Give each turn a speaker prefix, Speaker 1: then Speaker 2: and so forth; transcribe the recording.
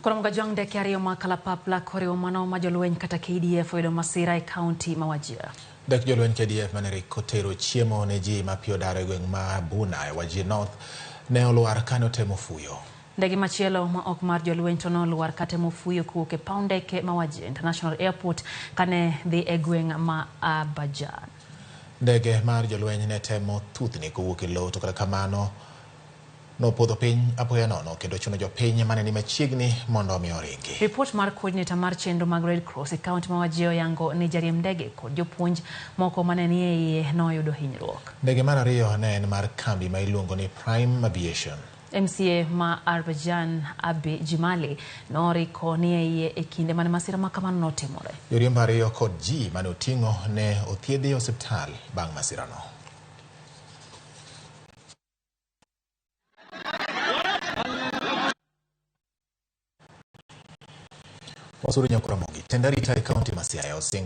Speaker 1: Koro Mgajwang' ndeke ariyo ma kalapapla koriwo mano ma jolweny kata KDF oyudo masira e kaunti ma Wajir.
Speaker 2: Ndek jolweny KDF mane rik otero chiemo ne ji ma pi odaro e gweng' ma Buna e Wajir North ne olwar kane otemo fuyo.
Speaker 1: Ndege machielo ma ok mar jolweny to nolwar katemo fuyo kowuok e paw ndeke ma Wajir International Airport kane dhi e gweng' ma Abajan.
Speaker 2: Ndege mar jolweny ne temo thuthni kowuok e lowo to kata kamano nopodho piny apoya nono kendo chuno jopiny mane ni machiegni mondo omi oringi.
Speaker 1: Ripot mar coordinator mar chenro mag Red Cross e kaunti ma Wajir oyango ni jariemb ndege kod jopuonj moko mane ni e iye noyudo hinyruok.
Speaker 2: Ndege mar ariyo ne en mar kambi ma iluongo ni Prime Aviation.
Speaker 1: MCA ma Arbajan Abi Jimali noriko ni e iye e kinde mane masira ma kamano notimore.
Speaker 2: Joriembo ariyo kod ji mane oting'o ne othiedhi e osiptal bang' masirano. Wasuru Nyakwar Ramogi, tend arita e kaunti ma Siaya osingo.